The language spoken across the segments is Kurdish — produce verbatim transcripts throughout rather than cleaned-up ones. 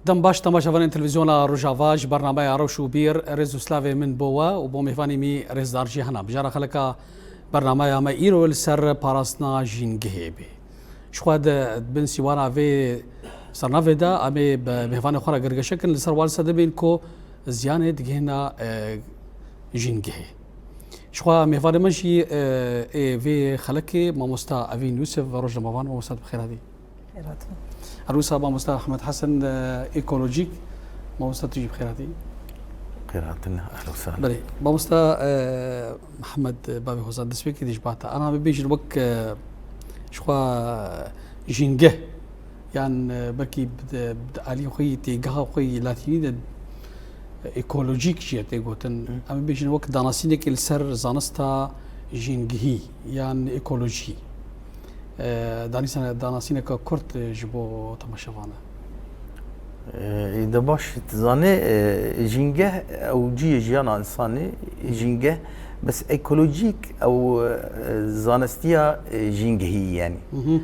Dem baş temaşevanên televîzyona Rojava, ji bernameya Rewş û Bîr, rêz û slavê min bo we û bo mêvanê mî rêzdar jî hena. Bijara xeleka bernameya me îro li ser parastina jîngehê bê. Ji xwe di bin sîwana vê sernavê de em ê bi mêvanê xwe re girgeşe kin, li ser wan sedemên ku ziyanê digihêna, e, jîngehê. Ji xwe mêvanê me jî, e, ê vê xelekê mamosta Evîn Yûsif, roj li me van, mamosta, tu bi xêr hatî. Xêr hatin. Her wisa mamosta Ahmed Hesen, e, ekolojîk. Mamosta, tu jî bi xêr hatî. Xêr hatin, ehlen we sehlen. Belê, mamosta, e, Mihemed, e, Bavê Hozan, destpêkê dê ji ba te. Ana bibêjin wek, e, ji xwe, e, jîngeh, yan, e, belkî bi, bi alî xwe yî, têgeha xwe yî latînî de, e, ekolojîk jî ye tê gotin. Hı. Em bibêjin wek danasînekê li ser zanista jîngehî yan ekolojî. E, danîsane-, danasîneka kurt, e, ji bo temaşevana. E, de baş, tu zanî, e, jîngeh ew cihê jiyana însanî, jîngeh, bes ekolojîk ew, e, zanistiya, e, jîngehî, yanî. Hı hı.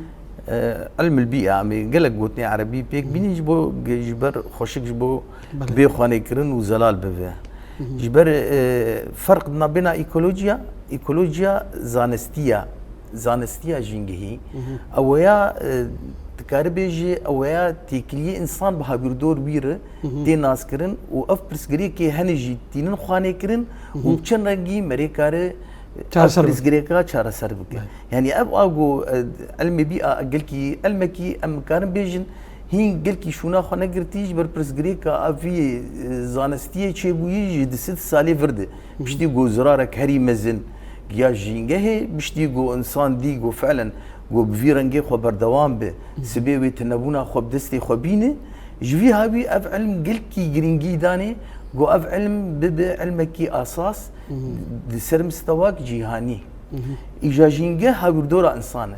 E, ilmil bî'a, em ê gelek gotinê erebî pêk Hı hı. bînin ji bo ge-, ji ber xweşik ji bo Belê. bê xwanê kirin û zelal bibe. Hı hı. Ji ber, e, ferq di navbêna ekolojiya, ekolojiya zanistiya, zanistiya jîngehî, Hı hı. ew ya, e, dikare bêje, ew ya têkiliyê însan bi hawîrdor wî re Hı hı. tê naskirin û ev pirsgirêkê hene jî tînin xwanê kirin Hı hı. û bi çend rengî merê kare, e, Çareser ev bike. pirsgirêka çareser bike. Belê. Yanî ev a ku, e, ilmê bî'a gelkî, ilmekî em karin bêjin, hîn gelkî şûna xwe negirtî ji ber pirsgirêka a vî, e, zanistiyê çêbûyî ji du sed salê vir de. Hı hı. Piştî ku zirarek herî mezin giya jîngehê, piştî ku însan dî ku fi'len ku bi vî rengê xwe berdewam be, Hı hı. sibê wê tunebûna xwe bi destê xwe bîne, ji vî hawî ev ilm gelkî girîngî danê ku ev ilm bibe ilmekî asas Hı hı. di ser mistewak cîhanî. Hı hı. Îja jîngeh hawîrdora însan e.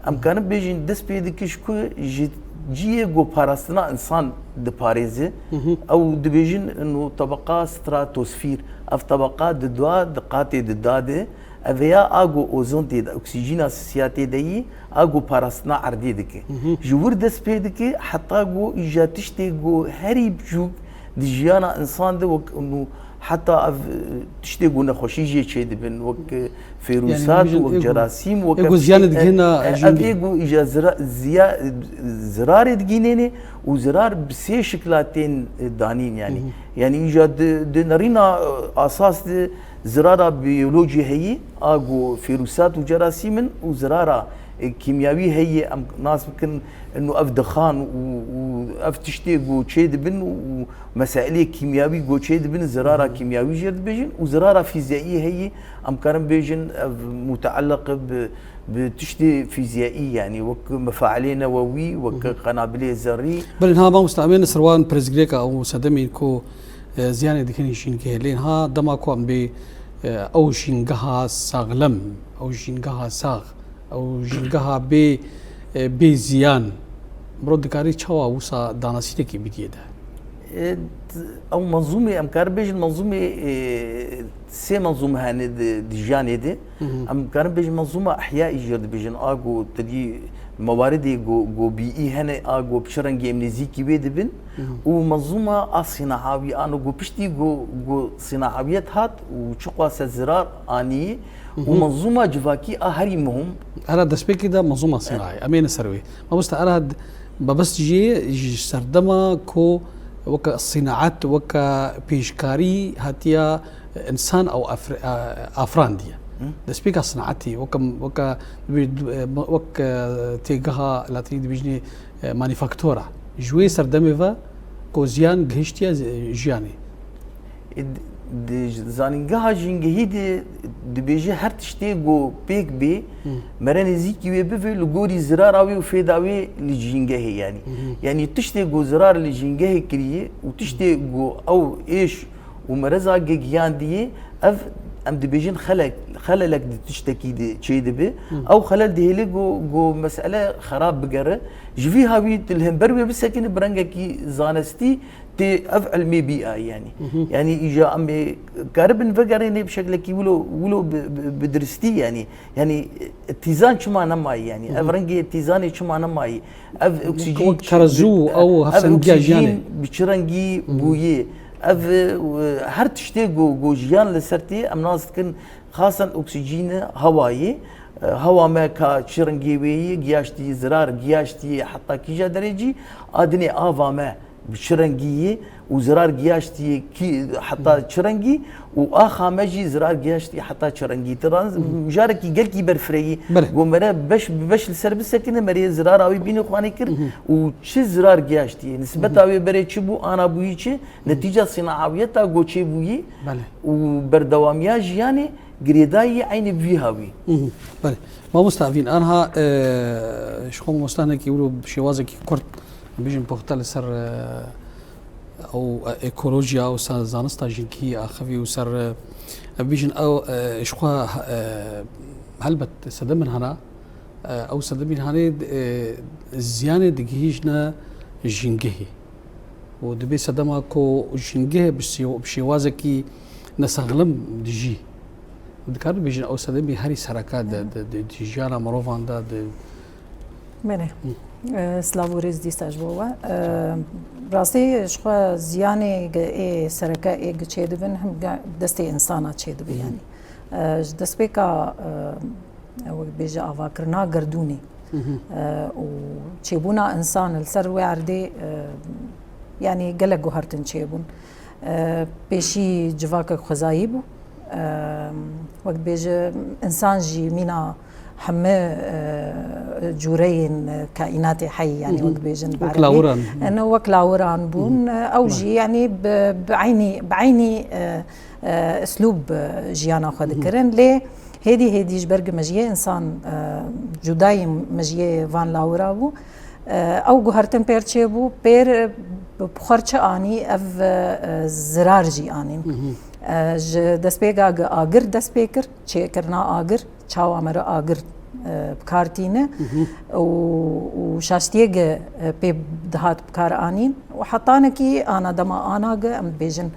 Em Hı hı. karin bêjin dest pê dike ji ku ji cihê ku parastina însan diparêze, Hı hı. ew dibêjin ino tebeqa stratosfîr, ev tebeqa di dua, di qatê di da de, ev ya a ku ozon tê de, oksîjîna sisiya tê de yî, a ku parastina erdê dike. Hı hı. Ji wir dest pê dike, heta ku îja tiştê ku herî biçûk di jiyana însan de wek ino Heta ev, e, tiştê ku nexweşî jê çêdibin, wek, e, fêrûsat, Yanî, wek ê ku, cerasîm, wek ê ev ku ziyanê tiştê, e, digihêna e, ev jîngehê. Ê ku îja zira-, ziya-, zirarê digînêne û zirar bi sê şikla tên, e, danîn, yanî. Hı hı. Yanî îja di, di nerîna, e, asas de zirara biyolojî heyî, a ku fêrûsat û cerasîm in û zirara, e, kîmyawî heyî, em nas bikin, ino ev dixan û, û ev tiştê ku çêdibin û Mesailê kîmyawî goçê dibin, zirara Hı hı. kîmyawî jê dibêjin û zirara fîziyayî heyî, em karin bêjin ev muteelliq bi, bi tiştê fîziyayî, yanî wek mefailê newewî, wek Hı hı. qenabilê zerrî. Belê, niha mamosta, em ê li ser wan pirsgirêka û sedemên ku, e, ziyanê dikin jîngehê. Lê niha dema ku em bê, e, ew jîngeha saxlem, ew jîngeha sax, Ew jîngeha bê, e, bê ziyan, mirov dikarî çawa wisa danasînekê bidiyê de? E, t-, ew menzûmê, em karin bêjin menzûmê, e, sê menzûme hene di, di jiyanê de. Hı hı. Em karin bêjin menzûma ihyayê jê dibêjin, a ku tedî mewaridê ku, ku bîî hene, a ku bi çi rengî em nêzîkî wê dibin. Hı hı. Û menzûma a sînahawî, ano ku piştî ku, ku sînahawiyet hat û çiqas zirar anî, Hı hı. û menzûma civakî a herî muhim. Era destpêkê de menzûma sînayê. Em ê ne ser wê. Mamoste, era d-, mebest jê ji serdema ku weke sînaet, weke pêşkarî hatiya însan ew afr-, a-, afrandiye. Hı. Destpêka sînaetê, weke, weke, weke têgeha latînî dibêjinê, e, manîfaktora. Ji wê serdemê ve ku ziyan gihiştiye zi-, jiyanê. E, di, di zanîngeha jîngehî de dibêje her tiştê ku pêk bê, Hı. mere nêzîkî wê bive li gorî zirara wê û fêda wê li jîngehê, yanî. Hı hı. Yanî tiştê ku zirar li jîngehê kiriye û tiştê ku ew êş û mereza ge giyandiyê, ev em dibêjin xelek, xelelek di tiştekî de çê dibe, ew xelel dihêle ku, ku mesele xerab bigere. Ji vî hawî tu li hember wê bisekine bi rengekî zanistî tê ev ilmê bîya, yanî. Yanî îja em ê karibin vegerêne bi şeklekî wilo, wilo bi, bi, bi diristî, yanî. Yanî tîzan çima nemayî, yanî? Ev rengê tîzanê çima nemayî? Ev oksîjîn wek terazû, ew hevsendiya jiyanê. Ev oksîjîn bi çi rengî bûyê? Ev, e, her tiştê ku, ku jiyan li ser tê, em nas dikin, xasen oksîjîn e, hewa ye. E, hewa me ka çi rengê wê ye, giyaştî zirar, giyaştî heta kîja derecî, a dinê ava me bi çi rengî ye û zirar giyaştî ye kî heta çi rengî û axa me jî zirar giyaştî heta çi rengî. Tu ran-, mijarekî gelkî berfireyî. Belê. Ku mere beş bi beş li ser bisekine, merê zirara wî bîne xwanê kir û çi zirar giyaştî ye. Nisbeta wê berê çi bû, ana bûyî çi, netîca sînawiyeta ku çê bûyî Belê. Û berdewamiya jiyanê girêdayî eynî vî hawî. Belê. Mamosta Evîn, anha, e, ji xwe mamostanekî wilo bi şêwazekî kurt, bijin puxte li ser, e, ew, e, ekolojiya û sa-, zanista jinkî axivî û ser, e, ev bijin ew, e, ji xwe, e, helbet sedemên hana, e, ew sedemên hanê, e, ziyanê digihîjne jîngehê. Û dibê sedema ku jîngeh bi sê-, bi şêwazekî nesexlim dijî. Dikarin bêjin ew sedemî herî sereke di, di, di, di jiyana mirovan de, di Belê. Hı. E, silav û rêz dîsa ji bo we. E, rastî ji xwe ziyanê ge-, ê sereke ê gi çêdibin, him ge-, destê insana çêdibe Hı hı. yanî. E, ji destpêka, e, wek bêje avakirina gerdûnê, Hı hı. e, û çêbûna insan li ser wê erdê, e, yanî gelek guhertin çêbûn. E, pêşî civakek xwezayî bû. E, wek bêje, insan jî mîna heme, e, cûreyên kaînatê heyî, yanî Hı hı. wek bêjin bi Wek erebî. lawiran. Ene wek lawiran bûn. Hı hı. Ew Belê. jî yanî bi, bi eynî, bi eynî, e, e, eslûb, e, jiyana xwe Hı hı. dikirin. Lê hêdî hêdî ji ber ku mejiyê însan, e, cudayî mejiyê van lawira bû. E, ew guhertin pêr çêbû, pêr, e, bi xwe re çi anî, ev, e, zirar jî anîn. Hı hı. E, ji destpêka gi agir dest pê kir, çêkirina agir, çawa me re agir, e, bi kar tîne Hı hı. û, û şaştiyê gi, e, pê dihat bi kar anîn û hetanekî ana dema ana gi, em dibêjin,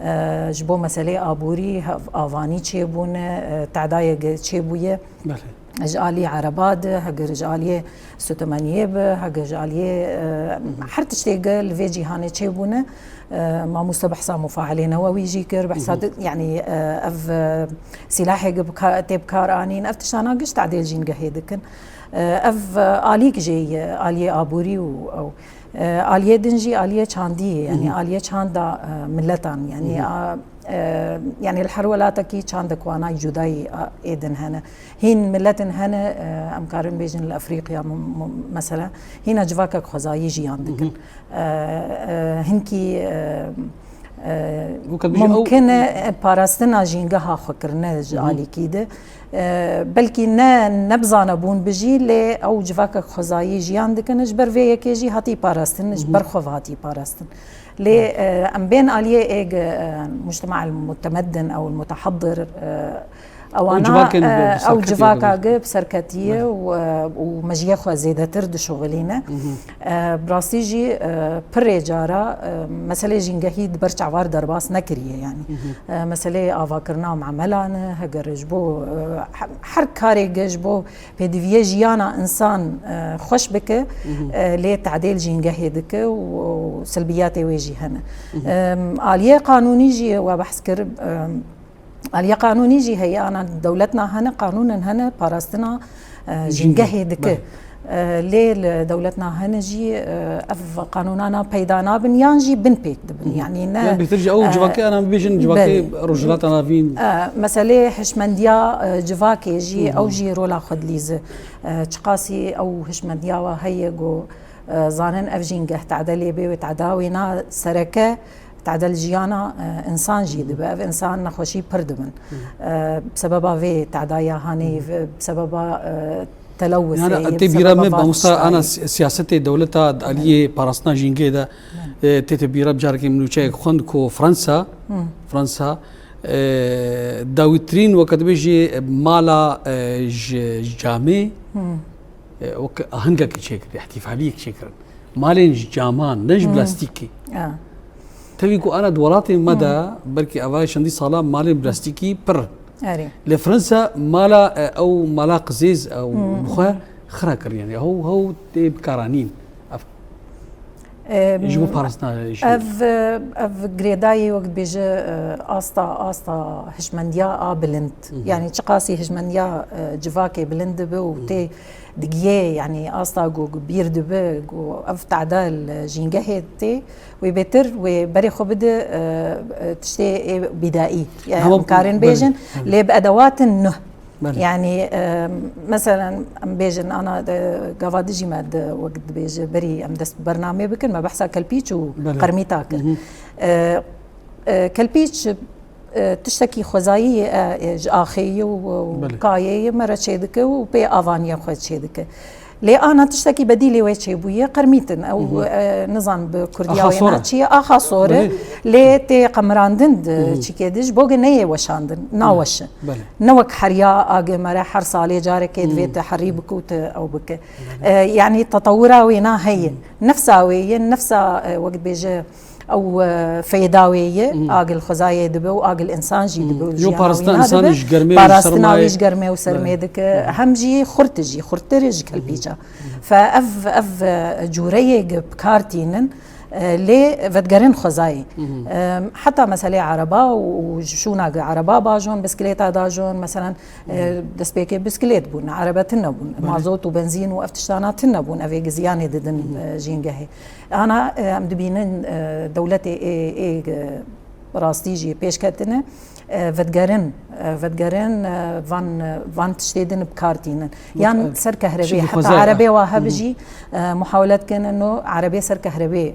e, ji bo meselê aborî hev-, avanî çêbûne, e, tedayê gi çêbûye. Belê. Ji alî ereba de, heger ji aliyê sutemeniyê be, heger ji aliyê, e, Hı hı. her tiştê gi li vê cîhanê çêbûne, e, mamoste behsa mufailê newewî jî kir, behsa Hı hı. di-, yanî, e, ev, e, sîlahê gi bi ka-, tê bi kar anîn, ev tiştana giş tedêl jîngehê dikin. E, ev, e, alîk jê ye, aliyê aborî û ew. E, aliyê din jî aliyê çandî ye, yanî Hı hı. aliyê çanda, e, miletan, yanî Hı hı. a, e, yanî li her welatekî çandek wanayî cudayî, a, ê din hene. Hîn miletin hene, e, em karin bêjin li Efrîqya, m-, m-, mesela, hîna civakek xwezayî jiyan Hı hı. dikin. E, e, hinkî, e, e, Weke dibêjin ew mumkin e, e, parastina jîngeha xwe kirine ji Hı hı. alîkî de. E, belkî ne, ne bi zanebûn bijî, lê ew civakek xwezayî jiyan dikin, ji ber vê yekê jî hatî parastin, ji Hı hı. ber xwe ve hatî parastin. Lê, Hı. e, em bên aliyê ê gi, e, mujtema el mutemeddin ew el mutehadir, e, Ew ewana, civakên bi, e, bi ew serketiyê civaka dibe. gi bi serketiyê Belê. û, e, û mejiyê xwe zêdetir dişuxilîne. Hı hı. E, bi rastî jî, e, pirê cara, e, meselê jîngehî di ber çavar derbas nekiriye, yanî. Hı hı. E, meselê avakirina mamelan e, heger ji bo, e, he-, her karê gi ji bo pêdiviyê jiyana însan, e, xweş bike, Hı hı. e, lê tedêl jîngehê dike û, û silbiyatê wê jî hene. Hı hı. E, aliyê qanûnî jî we behs kir, e, Aliyê qanûnî jî heye, ana dewletna hene, qanûnin hene, parastina, e, Jîngeh. jîngehê dike. Belê. E, lê li dewletna hene jî, e, ev qanûnana peyda nabin, yan jî bin pêk dibin. Hı hı. Yanî ne, Yan bêhtir jî ew e, civakê, ana bibêjin civakê belê. Rojhilata Navîn. E, meselê hişmendiya, e, civakê jî, Hı hı. ew jî rola xwe dilîze. E, çiqasî ew hişmendiya wa heye ku, e, zanin ev jîngeh tedelê bê wê teda wêna sereke, tedel jiyana, e, însan jî Hı hı. dibe. Ev însan nexweşî pir dibin. Hı hı. E, bi sebeba vê tedaya hanê, Hı hı. ve-, bi sebeba, e, telewusê, Yanî, bi tê bîra sebeba me, mamosta, ana vatiştayê. si-, siyasetê dewleta di Belê. aliyê parastina jîngê de, Belê. e, tê te bîra bi carekê min nûçeyek xwend ku Fransa, Hı. Fransa, E, dawîtirîn weke dibêjî mala, e, ji, ji camê, e, wek ahengekî çêkirî, îhtîfaliyek çêkirin. Malên ji caman, ne ji plastîkî. A. Tevî ku ana di welatê me de, belkî eva çendî sala malên plastîkî pir in. Erê. Li Fransa mala, e, ew mala qizêz ew bi xwe xira kir, yani hew, hew tê bikaranîn. Ev Em, ji bo parastina jî. Ev, ev girêdayî wek dibêje, e, asta, asta hişmendiya a bilind. Hı hı. Yani çiqasî hişmendiya, e, civakê bilind dibe û Hı. tê digiyê, yani asta ku, ku bîr dibe, ku ev teda li jîngehê tê, wê bêtir, wê berê xwe bide, e, e, tiştê ê bîdaî. Yani Hema em karin belê. bêjin, Hı. lê bi edewatin nuh. Belê. Yani, e, meselen, em bêjin, ana, e, gava dijî me di, wek dibêje, berî em dest bi bernamê bikin, me behsa kelpîç û Belê. qermîta kir. Hı hı. E, e, kelpîç, e, tiştekî xwezayî ye, e, e, ji axê ye û, û Belê. kayê ye, me re çêdike û pê avaniya xwe çêdike. Lê ana tiştekî bedîlê wê çêbûye, qermîtin. Ew, Hı hı. e, nizan bi kurdiya Axa wê sor e. na çi ye, axa sor e. Belê. Lê tê qemirandin di Hı hı. çikê di, ji bo ge neyê weşandin, naweş e. Belê. Ne wek heriya a ge mere her salê carekê divê Hı. te herî bike û te ew bike. Belê. E, yani tetewira wê na heye. Hı. Nefsa wê ye, nefsa, e, wek dibêje, ew, e, feyda wê ye, Hı. a ge li xwezayê dibe û a ge li insan jî Hı. dibe û Yo jiyana parastina wî na insanê dibe. ji germê û Parastina sermayê. wî ji germê û sermê Belê. dike. Hı. Hem jî xurt jî, xurtir ji kelpîça. Fe ev, ev, e, cûreyê ge bi kar tînin, e, lê vedigerin xwezayê. Hı hı. E, heta meselê ereba û, û ji şûna ge ereba bajon, bisikilêta dajon, meselen, e, Hı hı. destpêkê bisikilêt bûn, erebe tune bûn, Belê. mazot û benzîn û ev tiştana tune bûn, ev ê ge ziyanê didin, Hı hı. e, jîngehê. Ana, e, em dibînin, e, dewletê ê, ê, e, rastî jî pêş ketine, e, vedigerin, e, vedigerin, e, van, e, van tiştê din bi kar tînin. Yan Wek, e, ser kehrebê, çi heta dixwaze, erebê wa hebe Hı hı. jî, e, muhawele dikin, no erebê ser kehrebê, e,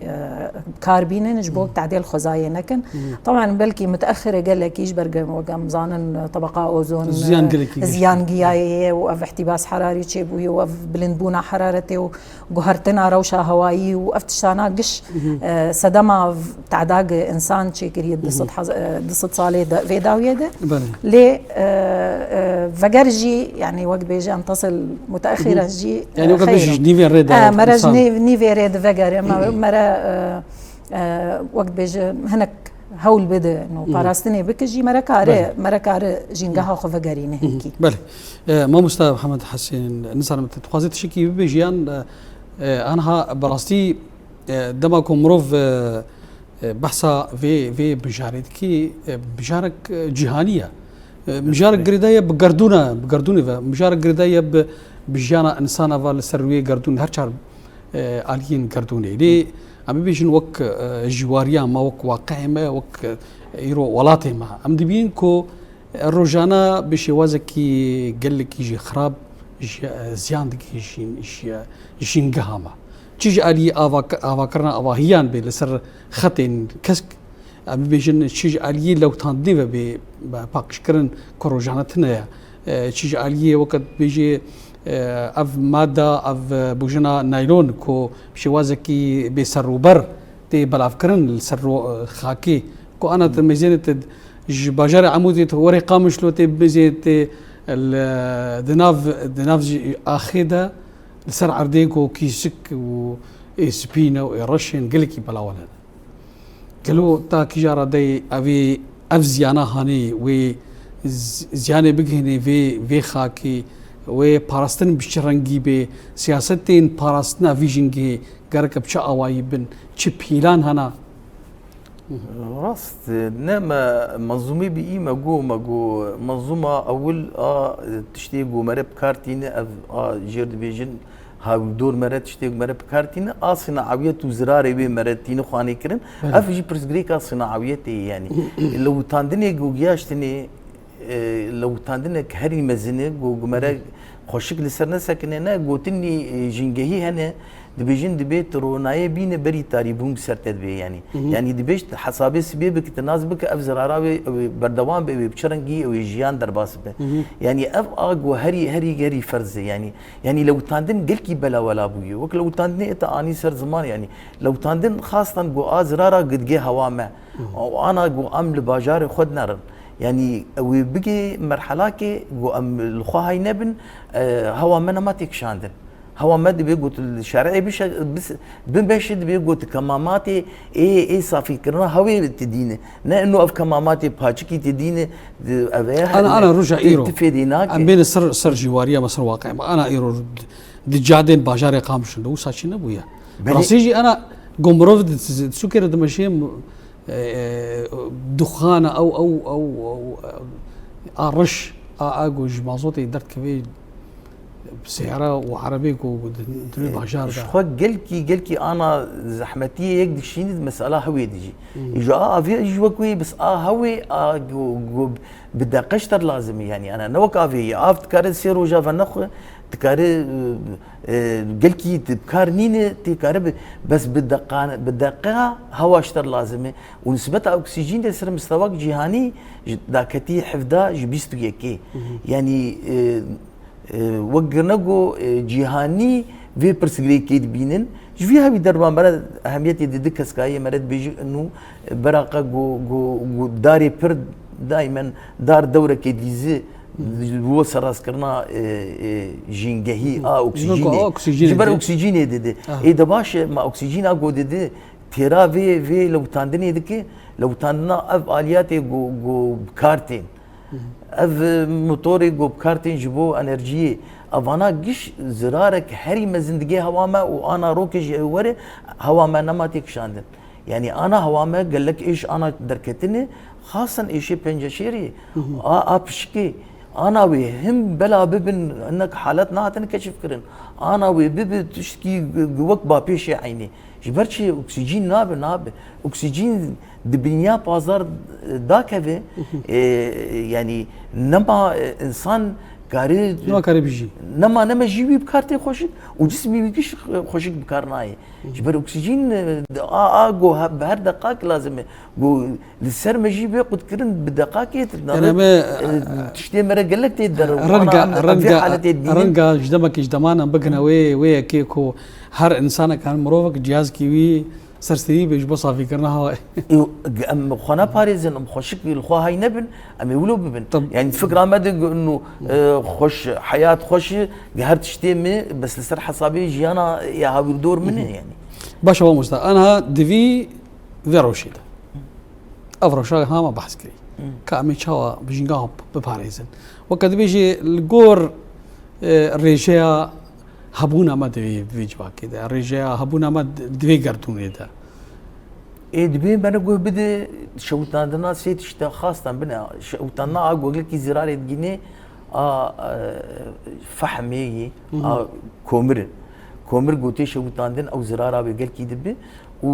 bi kar bînin, ji bo Hı. tedêl xwezayê nekin. Hı. Taban belkî mutexire gelekî ji ber ge-, wek em zanin, tebeqa ozon, Ziyan e, gelekî giş. ziyan giyayê ye û ev ihtîbas herarî çêbûye û ev bilindbûna heraretê û guhertina rewşa hewayî û ev tiştana giş, Mhm. e, sedema v-, tedagê insan çêkiriye Mhm. du sed hez-, e, du sed salê de, vê dawiyê de. Belê. Lê, e, e, veger jî, yani wek bêje em tesil mutaexîre Mhm. jî, Yani e, wek xeyr bêje e. ji nîvê rê de E, mere ji insan. nîv-, nîvê rê de vegere, me, mere, e, e, wek bêje hinek hewl bide, no, Mhm. parastinê bike jî mere kare, Belê. mere kare jîngeha xwe vegerîne Mhm. hinkî. Belê. E, mamosta Mihemed Hesên, nizanim tu dixwazî tiştekî bibêjî yan, e, e, anha bi rastî, e, dema ku mirov, e, e, behsa vê, vê mijarê dikî, e, mijarek, e, cîhanî ye. E, mijarek Belê. girêdayî ye bi gerdûna, bi gerdûnê ve. Mijarek girêdayî ye bi, bi jiyana insana ve li ser rûyê gerdûn, her çar, e, aliyên gerdûnê. Lê em bibêjin wek, e, ji wariya me, wek waqiê me, wek, e, îro welatê me. Em dibînin ku Rojane bi şêwazekî gelekî jî xirab ji, ziyan dike jîn-, ji, jîngeha me. Çi ji aliyê avak-, avakirina avahiyan bê li ser xetên kesk, em bibêjin, çi ji aliyê lewtandinê ve bê, be paqijkirin ku rojane tune ye. E, çi ji aliyê weke dibêjê, e, ev mada, ev, e, bûjina naylon ku bi şêwazekî bêserûber tê belavkirin li ser ro-, xakê. Ku ana te mêzênê te ji bajarê Amûdê te werê Qamişlo tê mêzê te li, di nav, di nav jî axê de li ser erdê ku kîsik û ê spî ne û ê reş ên gelekî belawan hene. Gelo ta kîja radeyê evê ev ziyana hanê wê z-, ziyanê bigihînê vê, vê xakê, wê parastin bi çi rengî bê, siyasetên parastina vî jîngehê gereke bi çi awayî bin, çi pîlan hene? Rast, ne me menzûmê bî, me got, me got, menzûma ewil a tiştê ku mere bi kar tîne, ev a jêr dibêjin, hawîrdor mere tiştê ku mere bi kar tîne, a sinawiyet û zirarê wê mere tîne xwanê kirin. Belê. Ev jî pirsgirêka sinawiyetê ye, yanî. Lewitandinê ku giyaştinê, e, lewtandinek herî mezin e, ku, ku mere Hı. xweşik li ser nesekine, ne gotinî, e, jîngehî hene, dibêjin dibê tu ronayê bîne berî tarîbûn bi ser te dibê, yanî. Hı hı. Yanî dibêj tu hesabê sibê bike, tu nas bike, ev zirara wê, ew ê berdewam be, ew ê bi çi rengî, ew ê jiyan derbas be. Hı hı. Yanî ev a ku herî, herî, herî ferz e, yanî. Yanî lewtandin gelkî belawela bûye. Wek lewtandinê te anî ser ziman, yanî. Lewtandin xastan ku a zirara gidigê hewa me. Hı hı. Û ana ku em li bajarê xwe dinerin. Yanî wê bigê merhelakê ku em li xwe hay nebin, e, hewa me nema tê kişandin. Hewa me divê ku tu li şerê bişe-, bis-, bimeşe, divê ku tu kemamatê ê, ê safîkirina hewê tu dîne. Ne ino ev kemamatê paçikî tu dîne, di-, ev ê Ana, ana roja tu, îro. Tu fêdî nake. Em bêne ser, ser jîwariya me, ser waqiya me. Ana îro di, di cadên bajarê Qamişlo de wisa çi nebûye. Belê. Rastî jî ana ku mirov di, di sûkê re dimeşê, e, e, duxana ew, ew, ew, ew, a riş, a, a ku ji mazotê derdikeve, seyara û erebê ku di, di vê bajar de. Ji xwe gelkî, gelkî ana zehmetiyê yek dişînî di mesela hewê dijî. Hmm. Îja a avê jî wek wê, bes a hewê, a ku, ku bi deqe ji te lazim e, yanî, ana ne wek avê ye. Av dikare sê roja venexwe, dikare, e, e, gelkî di kar nîne, tê kare bi, bes bi deqan-, bi deqe hewa ji te lazim e. Û nisbeta oksîjînê ser mistewak cîhanî ji daketî hevda ji bîst û yekê. Mhm. Yanî, e, e, wek girne ku, e, cîhanî vê pirsgirêkê dibînin. Ji vî hevî derba me re ehemiyetê di du keskayê me re dibêjî û beraqa ku, ku, ku darê pir daimen dar dewrekê dîzi ji bo serrastkirina, e, e, jîngehî a oksîjînê. Ji ber oksîjînê didi. Ê de baş e, ma oksîjîna ku didi, têra vê, vê lewitandinê dike, lewitandina ev aliyatê ku, ku bi kar tên. Ev motorê ku bi kar tên ji bo enerjiyê. Evana giş zirarek herî mezin digê hewa me û ana rokê ji ew were hewa me nema tê kişandin. Yanî ana hewa me gelek êş ana derketine, xasen êşê penceşêrê, a, a pişikê, ana wê him bela bibin, hinek halet nehatine keşifkirin. Ana wê bibe tiştkî g-, g-, wek bapêşê eynî. Ji ber çi oksîjîn nabe, nabe. Oksîjîn di binya pazar, e, dakeve, e, yanî nema, e, insan kare, nema kare bijî. Nema, nema jî wî bi kar tê xweşik û cismî wî giş xweşik bi kar nayê. Ji ber oksîjîn, e, a, a, go he-, bi her deqak lazim e. Go li ser me jî bê qutkirin bi deqakê, tu Yanî nabê, me, e, tiştê me re gelek tê der. Renga, Wana em, em vê renga, haletê dibînin. Renga ji demekê ji deman em bigine wê, wê yekê ku her insanek, her mirovek cihazkî wî serserî be ji bo safîkirina hewayê. Ê, em xwe neparêzin, em xweşik li xwe hay nebin, em ê wilo bibin. Tab- Yanî fikra me de gu-, nu, e, xweş, heyat xweş e, her tiştê min, bes li ser hesabê jiyana ya hawirdor min e, yanî. Baş e, mamosta, aniha di vî vê rewşê de. Ev rewşa hema behs kirî. Ka em ê çawa bi jinga biparêzin. Weke dibêjê li gor, e, rêjeya hebûna me di vê, vê civakê de, rêjeya hebûna me di, di vê gerdûnê de. Ê, dibê me re guh bide, şewitandina sê tişta xastan bine. Şewitandina a gogekî zirarê digînê, a, e, fehmê yî, a komir. Komir gotê şewitandin, ew zirara wê gelkî dibi. Û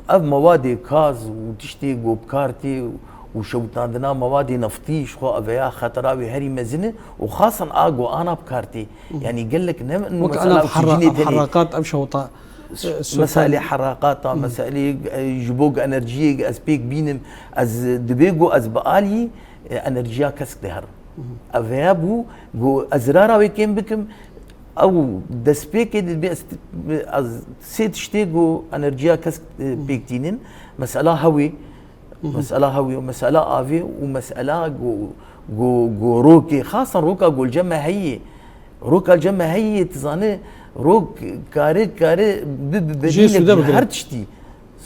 ev mewadê gaz û tiştê ku bi kar tê û şewitandina mewadê neftî ji xwe ev ya xetera wê herî mezin e û xasan a ku ana bi kar tê. Yanî gelek ne Wek mesela ana oksîjînê herra-, tenê. Herrakat ev şewta, e, Meselê herraqata, meselê, e, ji bo enerjiyê ez pêk bînim, ez dibê ku ez bi alî, e, enerjiya kesk diherim. Ev ya bû ku ez rara wê kêm bikim, ew destpêkê dibê ez, ez sê tiştê ku enerjiya kesk, e, pêk tînin, mesela hewê, Mesela hewî û mesela avê û mesela go, go, go rokê, xasan roka golce me heye. Roka ce me heye, tu zane, rok kare, kare bi, bi bedîlek ji her tiştî.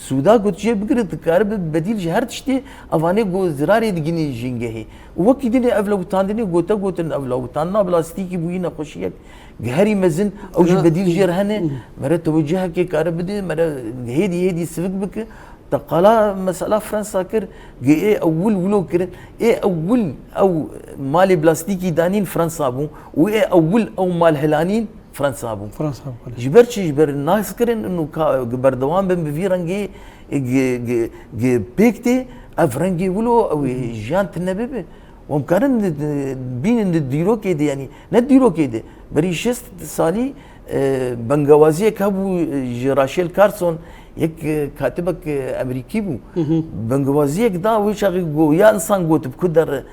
Sûda got jê bigire, tu kare bi bedîl ji her tiştî, evanê go zirarê digînî jîngehê. Û wekî dinê ev lewitandinê gote gotin, ev lewitandina plastîkî bûyî nexweşiyek herî mezin, ew jî bedîl jê re hene, mere tewecihekê kare bide, mere hêdî hêdî sivik bike. Te qala mesela Fransa kir, gi ê ewil wilo kirin, ê ewil ew malê plastîkî danîn Fransa bû û ê ewil ew mal hilanîn Fransa bû. Fransa bû, belê. Ji ber çi? Ji ber nas kirin û ka, gi berdewam bin bi vî rengê, gi, gi, gi pêk tê, ev rengê wilo ew ê jiyan tune bibe. Em karin di, di, bînin di dîrokê de, yanî ne dîrokê de, berî şêst salî, e, bengewaziyek hebû, e, ji Rachel Carson, yek, e, katibek, e, Amerîkî bû. Bengewaziyek da wê çaxê got, ya insan got, bi ku der,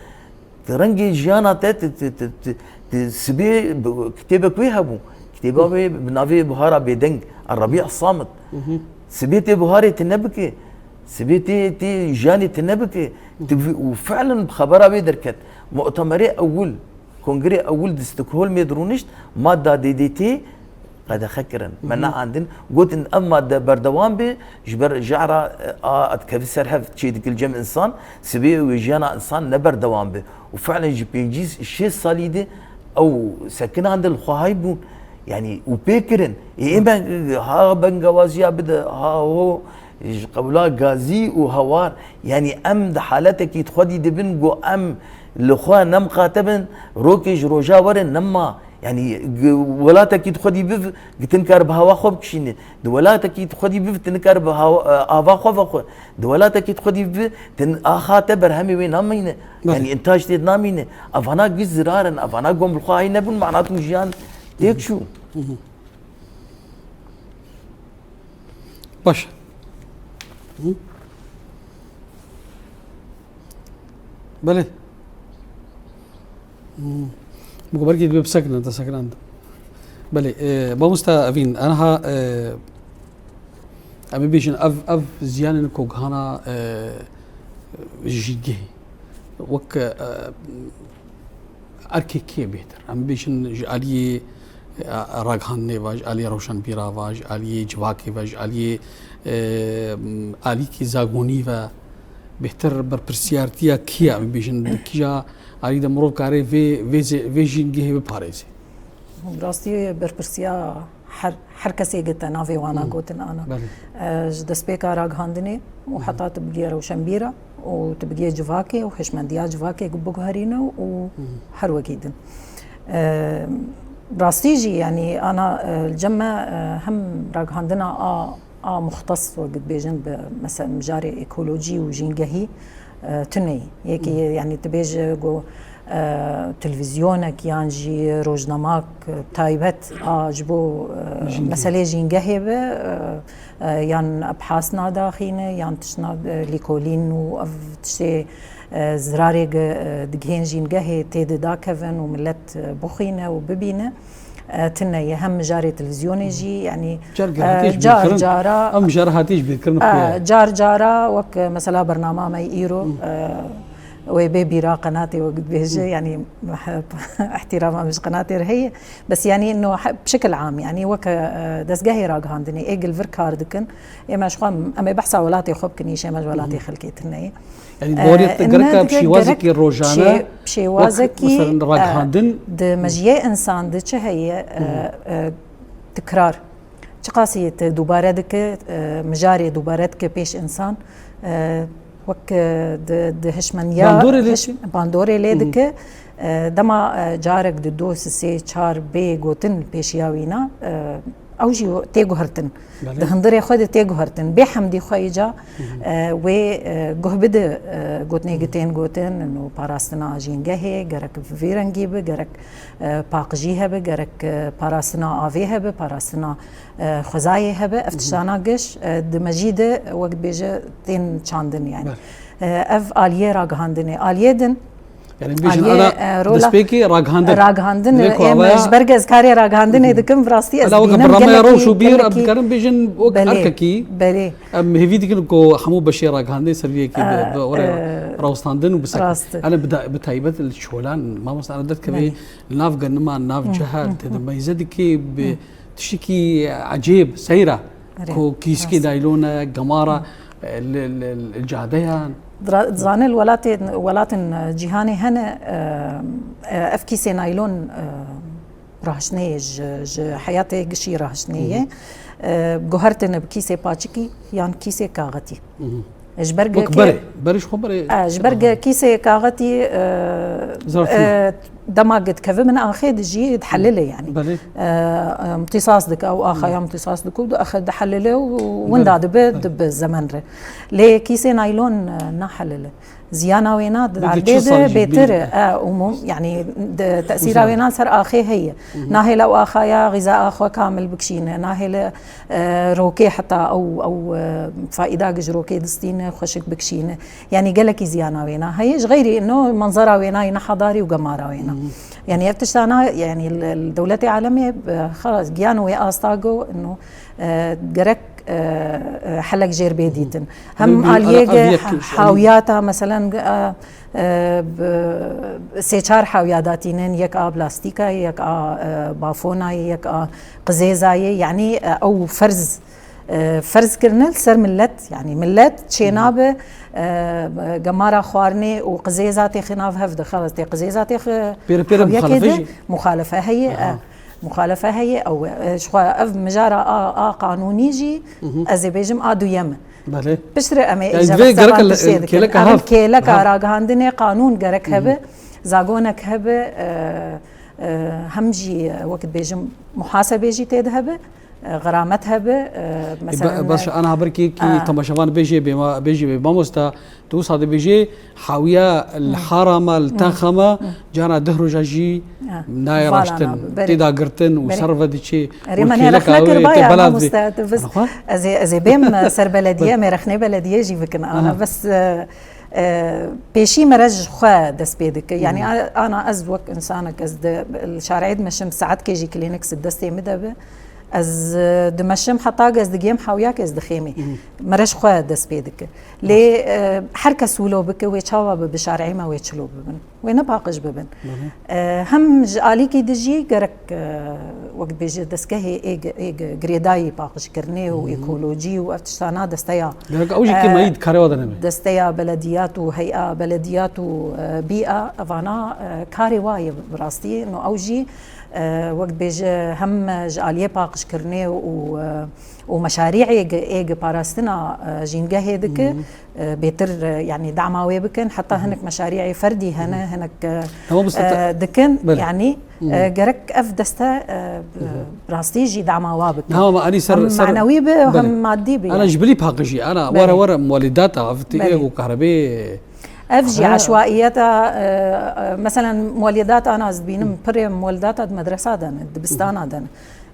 di rengê jiyana te, ti, ti, ti, ti, ti sibê bi, kitêbek wê hebû. Kitêba wê bi navê Buhara Bêdeng, Ar-Rabî Samit. Sibê tê buharê tune bike, Sibê tê, tê jiyanê tune bike. Tu bi-, û fi'len bi xebera wê derket. Mu'temerê ewil, kongrê ewil di Stockholmê dirûnişt, madda D D T qedexe kirin. Me neandin. Gotin ev madde berdewam be, ji ber jara, e, a dikeve ser hev çê dike li cem insan, sibê wê jiyana insan ne berdewam be. Û fi'len ji pêncî şêst salî de ew sekinandin, li xwe hay bûn. Yanî û pê kirin. Ê, ê me ha bengawaziya bide, ha ho, ji qewla gazî û hawar. Yanî em di haletekî xwedî dibin ku em li xwe ne miqate bin, rokê ji roja werin nema. Yanî g-, welatekî xwedî biv, tu nikare bi hawa xwe bikişîne. Di welatekî xwedî biv, tu nikare bi hawa, ava xwe vexwe. Di welatekî xwedî biv, tu axa te berhemê wê namîne. Belê. Yanî întaj tê namîne. Evana giş zirar in, evana gom li xwe hay nebûn, mana tu jiyan têk çû. Baş. Hı? Belê. Hmm. Bu kadar ki bir sekine de sekine. Belê, e, mamosta Evîn, enha, e, em ê bêjin ev, ev ziyanên ku gihana, e, jîngehê. Wek, e, erkê kê bêhtir? Em bêjin ji aliyê, e, ragihandinê ve, ji aliyê rewşenbîra ve, ji aliyê civakê ve, ji aliyê, e, alîkî zagonî ve bêhtir berpirsiyartiya kî ye? Em bêjin di kîja alî de mirov kare vê, vê zê-, vê jîngehê biparêze? Rastî berpirsiya her, her kesê gite navê wana Hmm. gotin ana. Belê. E, ji destpêka ragihandinê û Hmm. heta tu bigiyê rewşenbîra û tu bigiyê civakê û hişmendiya civakê biguherîne û Hmm. her wekî din. E, rastî jî, yanî ana, e, li cem me, e, hem ragihandina a, a muxtes wek dibêjin bi mesela mijarê ekolojî û jîngehî, e, tune ye. Yekî, Hmm. yanî tu bêje ku, e, televîzyonek yan jî rojnamak, e, taybet a ji bo, e, Jîngehê. meselê jîngehê be, e, e, yan ebhas nadaxîne, yan tiştna, e, lîkolîn û ev tiştê, e, zirarê ge-, e, digihên jîngehê tê de dakevin û millet, e, bixwîne û bibîne. E, tune ye, hem mijarê televîzyonê jî, yanî, Car e, hatiye ji car bîrkirin, cara, em mijar hatiye ji bîrkirin e, xuya. Car cara wek, e, mesela bernama me îro, Hmm. e, wê bê bîra qenatê wek dibêje, Hmm. yanî, ihtirama min ji qenatê re heye. Bes yanî, no, he-, bi şekil am, yanî wek, e, dezgehê ragihandinê, ê gil vir kar dikin, ê me ji xwe, em ê behsa welatê xwe bikin, îşê me ji welatê Hmm. xelkê tune ye. Yanî, E, goriyet ine gereka dike pişêwazekî gerek rojane pişê-, pişêwazekî, wek, mesela, e, ragihandin. Di mejiyê insan de çi heye, e, Hı hı. e, tikrar. Çiqasî te dubare dike, e, mijarê dubare dike pêş insan, e, wek, e, di, di hişmeniya Bandorê lê hiş-, dike? bandorê lê Hı hı. dike. E, dema, e, carek di do, sisê, çar bê gotin pêşiya wîna, e, ew jî tê guhertin. Belê. Di hundirê xwe de tê guhertin. Bê hemdî xwe îca, Hı hı. e, wê, e, guh bide, e, gotinê Hı hı. gitên gotin, no parastina jîngehê, gerek vî rengî bi, gerek, e, paqijî hebe, gerek, e, parastina avê hebe, parastina, e, xwezayê hebe. Ev Hı hı. tiştana giş, e, di mejî de, wek dibêje, tên çandin yani. Belê. E, ev aliyê ragihandinê. Aliyê din, Yanî, bêjin aliyê, ana e, rola destpêkê ragihandin. Ragihandin, Dilê ku em avaya ji ber ez karê ragihandinê Hı hı. dikim, bi rastî ez Ela weke dibînim bi ramaya gelekî, rewş û bîr, em gelekî dikarin bêjin wek Belê, erkekî. belê. Em hêvî dikin ku hemû beşê ragihandinê ser vê yekê bi, E, bi orê e, rawestandin û bisekin. rast e. Ana bi da-, bi taybet li çolan, mamoste, ana derdikeve Belê. li nav genima, nav Hı, cehe, hı, tê de hı. meyze dike bi Hı. tiştekî ecêb, seyra. Erê, Ku kîskê rast. naylon e, gemara, e, li, li, li cadeyan. Dra-, dizane li welatên, welatên, e, cîhanê hene, e, e, ev kîsê naylon, e, rahiştinê ye ji, ji heyatê gişî rahiştinê ye. Hı hı. E, guhertine bi kîsê paçikî yan kîsê kaxetî. Hı hı. Ji ber Wek ge berê, berê ji xwe berê. E, ji ber ge kîsê kaxetî, e, Zerf e, dema ge dikeve min axê de jî dihelile yani. Belê. E, e, imtîsas dike, ew axaya Hı. imtîsas dike û di-, axe dihelile û winda Belê. dibe, Belê. dibe zemen re. Lê kîsê naylon, e, nahelile. Ziyana wêna di Bê di erdê çil de salî jî bêtir bîne. e, e, umum, yani di tesîra Uzman. wêna ser axê heye. Hı hı. Nahêle ew axaya xîza axwe kamil bikişîne. Nahêle, e, rokê heta ew, ew, e, faîda ji rokê distîne, xweşik bikişîne. Yani gelekî ziyana wêna heye. Ji xeyrî ino manzara wêna yê nehadarî û gemara wêna. Hı hı. Yani ev tiştana, yani li, li dewletê alemê, e, xelas, giyan wê asta go, ino, e, gerek e, e, helek jêr bê dîtin. Hem aliyê ge hawiyata, meselen, e, e, sê çar hawiya datînin, yek a plastîka ye, yek a, e, bafona ye, yek a qizêza ye. Yanî, e, ew ferz, e, ferz kirine li ser millet, yanî millet çênabe, e, gemara xwarinê û qizêza têxê nav hev de, xelas tê qizêza têxê Pêre pêre hawiyekê muxalefe de jî. Muxalefe heye, e, muxalefe heye, ew, e, ji xwe ev mijara a, a qanûnî jî, ez ê bêjim a duyem e. Belê. Piştre em ê Yani îja divê gerek behsa van le-, tiştê dikin. kêleka Em hev. kêleka Ha. ragihandinê qanûn gerek hebe, zagonek hebe, e, e, hem jî, e, wekî dibêjim muhasebê jî tê de hebe, e, xiramet hebe, e, E, mesela, ba-, baş, ana haber ki, ki a. temaşevan bêjê bê ma-, bêjê bê mamosta, tu wisa dibêjê, hawiya li harama, li texama, cana deh roja jî Ha. nayê Vala raştin, nabe, belê. tê da girtin û Belê. ser ve diçê Erê, û me ne kêleka rexne wê kir, tê baya, belaz bê. mamosta, tu biz, Ana xwe? ez ê, ez ê bêm ser belediye, me rexnê belediye jî bikin. Ana Aha. bes, e, e, pêşî me re ji xwe dest pê dike. Yani, Mhm. a-, ana ez wek insanek, ez de, li şarê dimeşim, saetkê jî klînik si destê min de be. Ez, e, dimeşim, heta ez digêm hawiyek ez dixêmî. Mhm. Me re ji xwe dest pê dike. Lê, e, her kes wilo bike, wê çawa be, bi şarê me wê çilo bibin. Wê ne paqij bibin. Hı hı. E, hem ji alîkî de jî gerek, e, wek dibêje destgehê ê, ê girêdayî paqijkirinê û Hı hı. ekolojî û ev tiştana desteya, Gerek ew jî e, kêmayî di karê wa de nebe. desteya belediyat û heya belediyat û, e, bîa evana, e, karê wa ye bi rastî. No ew jî, e, wek dibêje hem ji aliyê paqijkirinê û, e, û meşarî'ê ê gi parastina, e, jîngehê dike. Hı hı. e, bêtir, e, yanî dama wê bikin. Heta Hı hı. hinek meşarî'ê ferdî hene, Hı hı. hinek, e, Tamam, usta, e, dikin. Belê. Yanî, Hı hı. e, gerek ev deste, e, Hı hı. rastî jî dama wa bikin. Tamam, anî ser, Hem ser, manewî be, belê. hem madî be, Ana yanî. ji bilî paqijî, ana Belê. were were muwelîdata, ev tê Belê. û kahrabê. Ev jî Ha. eşwaiyeta, e, e, meselen muwelîdata ana ez dibînim, Hı. pirê muwelîdata di medresa de ne, dibistana de ne.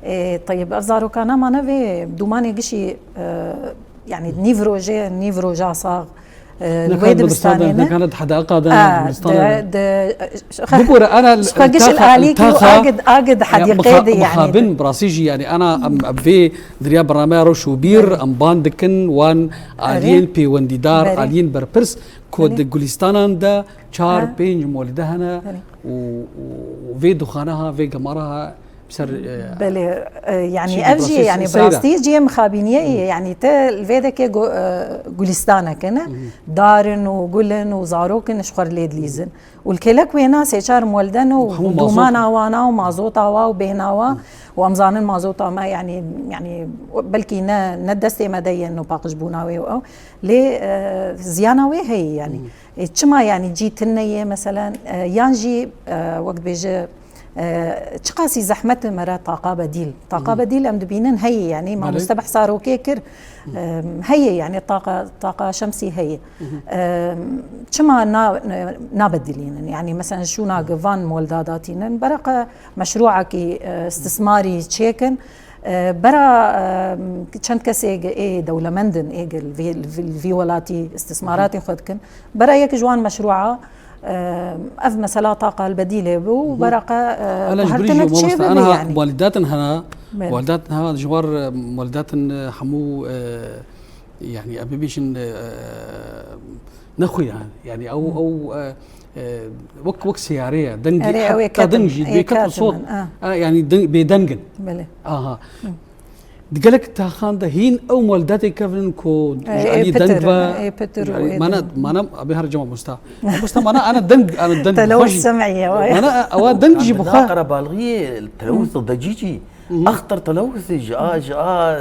E, teyib, ev zarokana mane vê dûmanê gişî, e, yanî nîv rojê, nîv roja sax, e, li wê dibistanê ne. Nekane di hedeqa de, A, dibistana de, de. de, Bibore, ana ji xwe giş taxa, alîkî û taxa, agid, agid ya, hediqê mixa-, de, yanî. mixabin, bi rastî jî, yanî, ana, em, em vê diriya bernameya Rewş û Bîr, Belê. em ban dikin, wan Erê. aliyên pêwendîdar, Belê. aliyên berpirs, ku Belê. di gulistanan de çar, Ha. pênc molîde hene Belê. û, û vê duxanaha, vê gemaraha ser, e, Belê, e, yanî şî ev jî, birasî yanî seyra. birastî cihê mixabîniyê ye. Hı. Yanî te li vê dekê gu-, e, gulistaneke ne, Hı hı. darin û gulin û zarokin ji xwe lê dilîzin. Û li kêlek wêna sê çar molden û Hemû mazot. dûmana wana û mazota wa û bêhna wa Hı. û em zanin mazota me, yanî, yanî belkî ne, ne destê me de yên û paqijbûna wê û ew. Lê, e, ziyana wê heye, yanî. Hı. E, çima, yanî cî tune ye, meselen, e, yan jî, e, wek dibêje, E, çiqasî zehmet e me re taqa bedîl. Taqa Hı hı. bedîl em dibînin heye, yanî Belê. mamoste behsa rokê kir. Hı. E, heye, yanî taqa, taqa şemsî heye. Hı hı. E, çima na-, nabedilînin? Yanî mesela şûna Hı. gi van molda datînin, bera qe meşrûakî, e, istismarî çêkin, e, bera, e, çend kesê gi ê dewlemendin, ê gi li vî, li vî, li vî welatî Hı hı. istismaratê xwe dikin, bera yek ji wan meşrûa Ev mesela taqa li bedîlê bû, Hı hı. bera qe, e, Ana ji ber guhertinek jî mamoste, çêbibe ana yanî. Muwelîdatin hene, Belê. muwelîdatin hene, ji war, e, muwelîdatin, e, hemû, e, yanî, em bibêjin, e, nexwedan. Yanî, ew, Hı. ew, e, e, wek, wek seyare ye. Dengê Erê, ew ê heta ketin, deng jî ê bêket û ketin, sot. ha. E, yanî, deng, bêdeng in. Belê. Aha. Hı. Di gelek taxan de hîn ew muwelîdatê kevin ku Ê, ji ê alî pitir, deng ve, ê pitir û yanî ê mana, deng. mana, abi her cema musta. Musta mana ana deng, ana deng Telewuz xwe jî. sem'î ye, waya. Mana ewa deng jî Kan bi bixwe. na qerebalixiyê, telewuz Hı. de cî cî. Hı hı. Axtir telewuz ji a, ji a, e,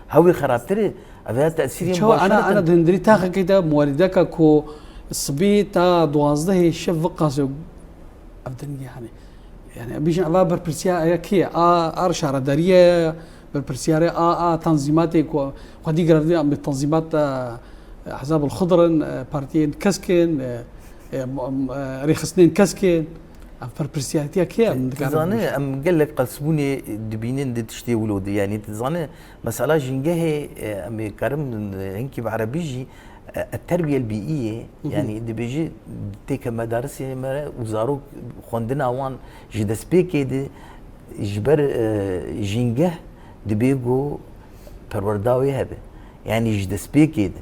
hewê xerabtir e. Ev ya tesîrê Çawa ana, mubaşereten. ana di hundirî taxekê de muwelîdeka ku sibî ta duwazdehê şev viqasê ev dengê hani. Yani, em bêjin, eva berpirsiya ya kê? A, a şaredariyê, berpirsiyarê a, a tanzîmatê ku xwedî girevdî em bi tanzîmat, e, Ehzabul Xidr in, e, partiyên kesk in, e, e, m-, m-, e, rêxistinên kesk in. Ev berpirsiyaretiya kê em dikarin Dizane, bêjin? em gelek qelsbûnê dibînin di tiştê wilo de. Yani, dizane, mesela jîngehê, e, em ê karin, e, hinkî bi erebî jî, e, التربية البيئية، Hı hı. yani dibêje têke medarisê me re û zarok xwendina wan ji destpêkê de ji ber, e, jîngeh dibê ku Perwerda wê hebe. Yanî ji destpêkê de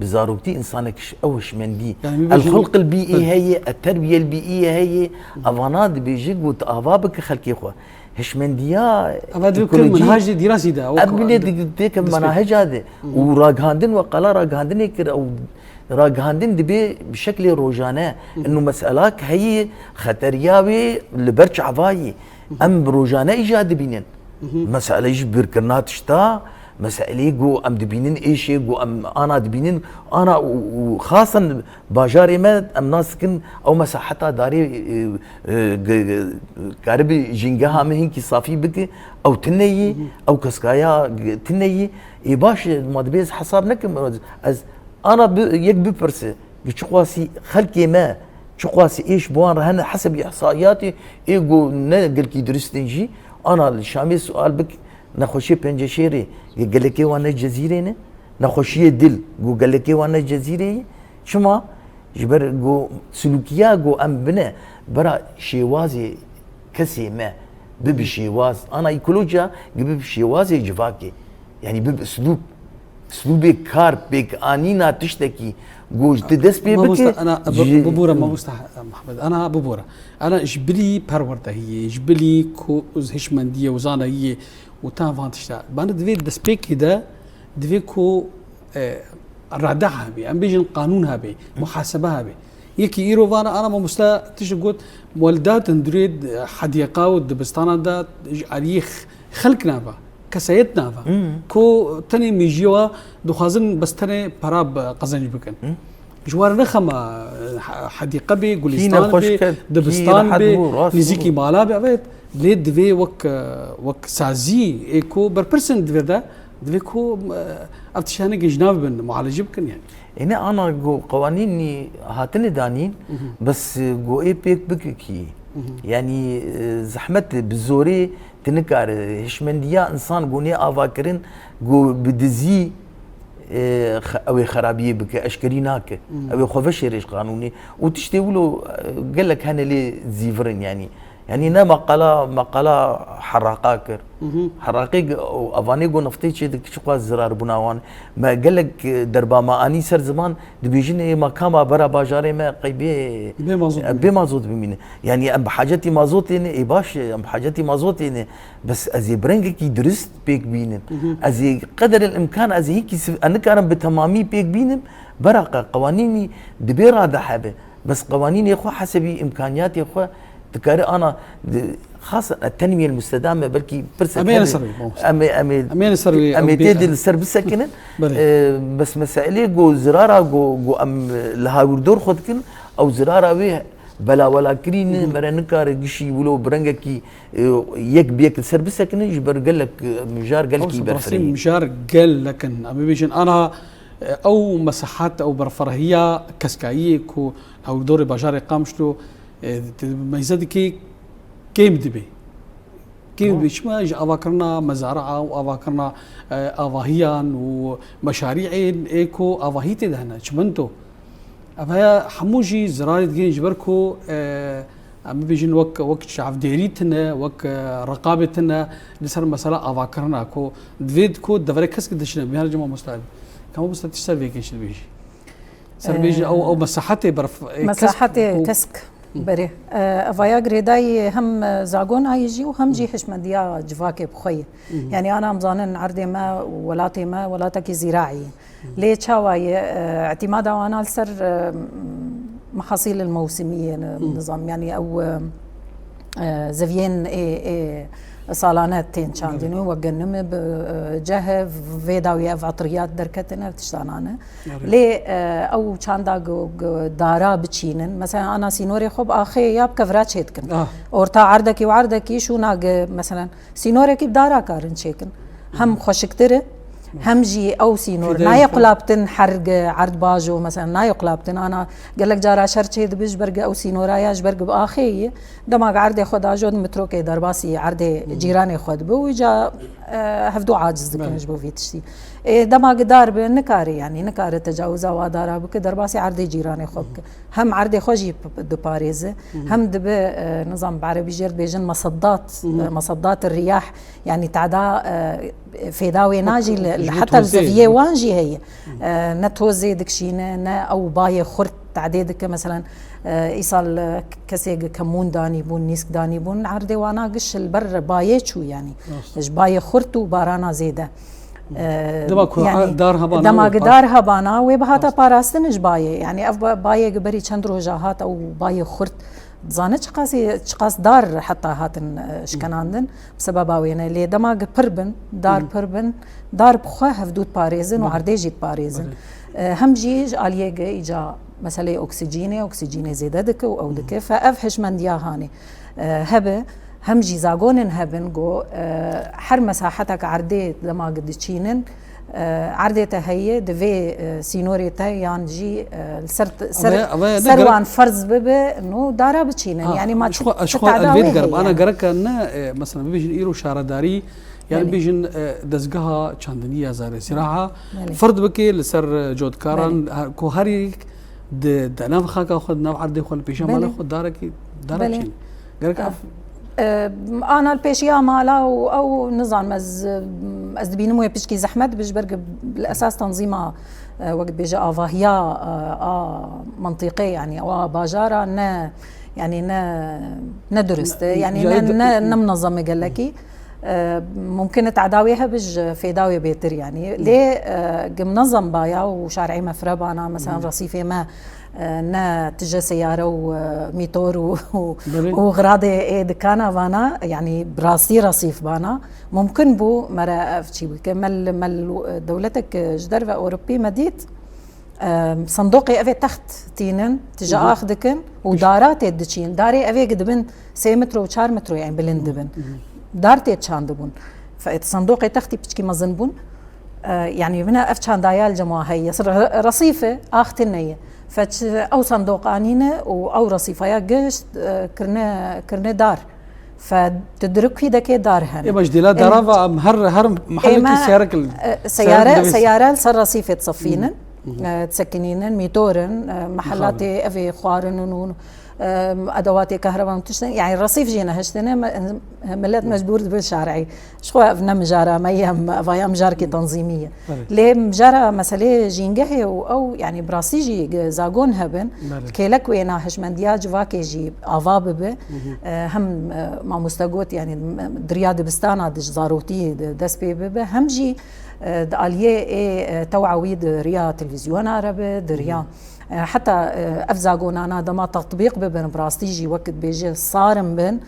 bi zaroktî însanek ş-, ew hişmendî. Yani, bir El bejin- xulq el bîî Tabii. heye, el terbiye el bîî heye. Evana dibêje ku tu ava bike xelkê xwe. Hişmendiya Eva dibê ku ekolojî, minhaj de dirasî de, o ev ku bile ev di-, têke destpêk. Menaheca de. Hı hı. Û ragihandin we qala ragihandinê kir, ew ragihandin dibe bi şeklê rojane. Hı hı. Inu meselak heye, xeteriya wê li ber çava ye. Em rojane îja dibînin. Hı hı. Mesele ji birkirina tişta, meseleyê ku em dibînin êşê, ku em ana dibînin, ana û, û xasen bajarê me em nas dikin, ew mesaheta darê, e, e, ge-, ge-, karibi jîngeha me hinkî safî bike, ew tune yî, Hı hı. ew keskaya ge-, tune yî. Ê baş, ma dibê ez hesab nekim, ez ana bi, yek bipirse. Bi çiqasî xelkê me, çiqasî êş bi wan re hene hesebî îhsaiyatê, ê ku ne gelkî durist in jî, ana li Şamê sual bik, nexweşiyê penceşêrê, ge-, gelekê wan ne Cezîrê ne, nexweşiyê dil, ku gelekê wan ne Cezîrê ye. Çima? Ji ber ku silûkiya ku em bine, bera şêwazê kesê me, bibi şêwaz, ana ekolojiya, gibi bi şêwazê civakê. Yanî bibi uslûb. Uslûbê kar pêkanîna tiştekî ku ji tu dest pê Mamoste, bike, ana, bi-, ji bibûre, Mamoste Mehmed, ana bibûre. Ana ji bilî perwerdehiyê, ji bilî ku hişmendiyê û zanayiyê û ta van tişta. Bana divê destpêkê de divê ku, e, rade hebe, em bêjin qanûn hebe, muhasebe hebe. Yekî îro vana, ana mamoste tişt got, weldatin durê hedîqa û dibistana de ji aliyê x-, xelk nava, kesayet nava. Hmm. Ku tenê mêjiya wa dixwazin bes tenê para bi-, qezenc bikin. Hmm. Ji war nexema, e, he-, hedîqe bê, Kî gulîstan nexweş bê, ket, kî dibistan rehet bê, bû, rast nêzîkî bû. Mala bê, evet. Lê divê wek, e, wek sazî ê ku berpirsên divê de, divê ku, e, ev tiştane ji nav bin, mualece bikin yani. Êne ana ku qewanînî hatine danîn, Mhm. bes, e, ku ê pêk bike kî. Mhm. Yanî, e, zehmet e, bi zorê tu nikare. Hişmendiya însan ku nê ava kirin, ku bi dizî, e, xe-, ew ê xerabiyê bike, eşkerî nake. Mhm. Ew ê xwe veşêre ji qanûnê. Û tiştê wilo, e, gelek hene lê zîvir in yanî. Yanî ne maqala, maqala Heraqa kir. Mhm. Heraqê g-, û evanê ku neftê çê dike çiqas zirar bûna wan. Me gelek, e, derba me anî ser ziman, dibêjin ê me kama bera bajarê me qey bê, Bê mazot e, bimîne. Bê mazot bimîne. Yanî em bi hacetî mazotê ne, ê baş e, em bi hacetî mazotê ne. Bes ez ê bi rengekî dirist pêk bînim. Mhm. Ez ê qederil imkan ez ê hinkî siv-, ez nikarim bi temamî pêk bînim. Beraqa qewanînî dibê rade hebe. Bes qewanînê xwe hesebî îmkaniyatê xwe dikare ana di-, xasen tenwiyel mustedame belkî pirsek Em ê hebe. Ser wî, mamoste. Em ê, em ê, Em ê ser wî, em ê em tê bê- di li ser bisekinin. Belê. E, bes meselê ku zirara ku, ku em li hawirdor xwe dikin, ew zirara wê belawelakirî ne, Mhm. mere nikare gişî wilo bi rengekî, e, yek bi yek li ser bisekinin, ji ber gelek, e, mijar gelkî Olsun, berfirehî. Mijar gelekin. Em ê bêjin ana, e, ew mesehat, ew berfirehîya keskayiyê ku hawirdorê bajarê Qamişlo, e, di meyze dikê kêm dibe. Kêm Tamam. dibe. Çima ji avakirina mezara û avakirina, e, avahiyan û meşarî'ên ê ku avahî tê de hene, çimento. Ev heya hemû jî zirarê digihên ji ber ku, e, em bibêjin wek, wek çavdêrî tune, wek, e, riqabê tune li ser mesela avakirina ku divê ku deverê kesk dişine. Bihar cima Mustafa. Ka Mustafa tişt ser vê kêşî dibêjî. Ser bêjî ew, ew mesahetê berf-, ê kesk Mesahetê û kesk. Hı. Berê. E, evaya girêdayî hem, e, zagonayê jî û hem jî Hı. hişmendiya civakê bi xwe yî. Hı hı. Yanî ana em zanin erdê me, welatê me, welatekî zîraî. Hı. Lê çawa ye, e, îtîmada wana li ser, e, mehasîl el mewsimî ye, Hı. nizam, yanî ew, e, e, zeviyên ê, ê salane tên çandin Belê. û wek genimê bi, e, cehê vê dawî ev etriyat derketin, ev tiştanan e. Erê. Lê, e, ew çanda gu-, gu-, dara biçînin, mesela ana sînorê xwe bi axê ya bi kevra çêdikin. Ah. Orta erdekî û erdekî şûna gi-, mesela sînorekî bi dara karin çêkin. Hem xweşiktir e, hem jî ew sînor Fîdayê nayê xwe. qulaptin her gi erd bajo, mesela nayê qulaptin. Ana gelek cara şer çê dibe ji ber gi ew sînora ya ji ber gi bi axê yî. Dema gi erdê xwe dajo di mitrokê derbasî erdê Hmm. cîranê xwe dibe û îca, e, hevdu aciz dikin Belê. ji bo vî tiştî. Ê, dema gidar bi, nikare, yanî nikare tecawiza wa dara bike, derbasî erdê cîranê xwe bike. Hem erdê xwe jî p-, p-, diparêze, hem dibe, e, nizam bi erebî jê re dibêjin meseddat, e, meseddat riyah, yanî teda, e, fêda wê najî li, li heta li zeviyê wan jî heye. E, ne tozê dikişîne, ne ew bayê xurt tedê dike, meselen, e, îsal, e, kesê kemûn danî bûn, nîsk danî bûn, erdê wana giş li ber bayê çû, yanî. Ji bayê xurt û barana zêde. E, Dema ku yanî, dar hebana dema û ku dar hebana, wê bihata parastin ji bayê. Yanî ev ba-, bayê gi berî çend roja hat ew bayê xurt. Dizane çiqasî, çiqas dar heta hatin, e, şikenandin. Bi sebeba wê ne. Lê dema gi pir bin, dar pir bin, dar bi xwe hevdû diparêzin û erdê jî diparêzin. E, hem jî ji aliyê gi îca meseleyê oksîjînê, oksîjînê zêde dike û ew dike. Fe ev hişmendiya hanê, e, hebe, hem jî zagonên hebin ku, e, her mesahetek erdê dema gi diçînin, e, erdê te heye, di vê, e, sînorê te yan jî, e, li ser, ser, Ava, ava ne ser gerek wan ferz bibe, no dara biçînin. Ha, Yanî ma ji xwe, ji xwe elbêt gerek. Ana gerek ne, e, mesela bibêjin îro şaredarî, yani Belê. bibêjin, e, dezgeha çandinî ya Zarê Siraha Belê. ferz bike li ser, e, cotkaran, Belê. ha, ku her yek di, di nav xaka xwe, di nav erdê xwe, li pêşa Belê. mala xwe darekî, dara Belê. çîn. Gerek Ha. ev E, ana li pêşiya mala û ew, nizanim ez, ez dibînim wê piçkî zehmet bi, ji ber ku li esas tenzîma, e, wek dibêje avahiya, e, a mentiqê, yanî ew a bajara ne, yanî ne, ne durist e, yanî ne, ne, ne minezem e gelekî. E, mumkin e teda wê hebe ji fêda wê bêtir, yanî. Lê, e, gi minezem baya û şarî me firebana, mesela resîfê me e, ne tije seyare û, e, mîtor û, û, Belê. û xiradê ê dikana vana, yanî bi rastî resîf bana. Mumkin bû me re ev çî bike. Me li, me li, e, dewletek, e, ji derve Ewropî me dît, e, sindoqê evê text tînin, tije Hı hı. ax dikin û Pişt- dara tê diçîn. Darê evê gi dibin sê metro û çar metro, yani bilind dibin. Dar tê çandibûn. Fe, sindoqê textî piçkî mezin bûn. E, yani bina ev çandaya li cem wa heye. Re-, resîf e, ax tune ye. Fe çi, ew sindoq anîne û ew resîfaya gişt, e, kirine, kirine dar. Fe tu diruk kî dekê dar hene. Ê, baş dêla dara va em her, her mehellekî seyarek li, e, seyare, seyare li ser resîfê disefînin. E, disekinînin, mîtor in, e, mehelatê evê xwarin û, û, e, edewatê kehreban û tiştin, yani resîf jî nehiştine, me-, millet mecbûr dibe şarî. Ji xwe ev ne mijara me ye, em, ev ya mijarkê tenzîmî ye. Belê. Lê mijara meselê jîngehê û ew, yani bi rastî jî zagon hebin, Belê. kêlek wêna hişmendiya civakê jî ava bibe. E, hem, e, mamoste got, yani, em, di riya dibistana di ji zaroktiye de dest pê bibe, hem jî e, di aliyê ê, e, tew'a wî di riya televîzyona re be, di riya, e, heta, e, ev zagonana dema tetbîq bibin, bi rastî jî wek dibêje sarim bin,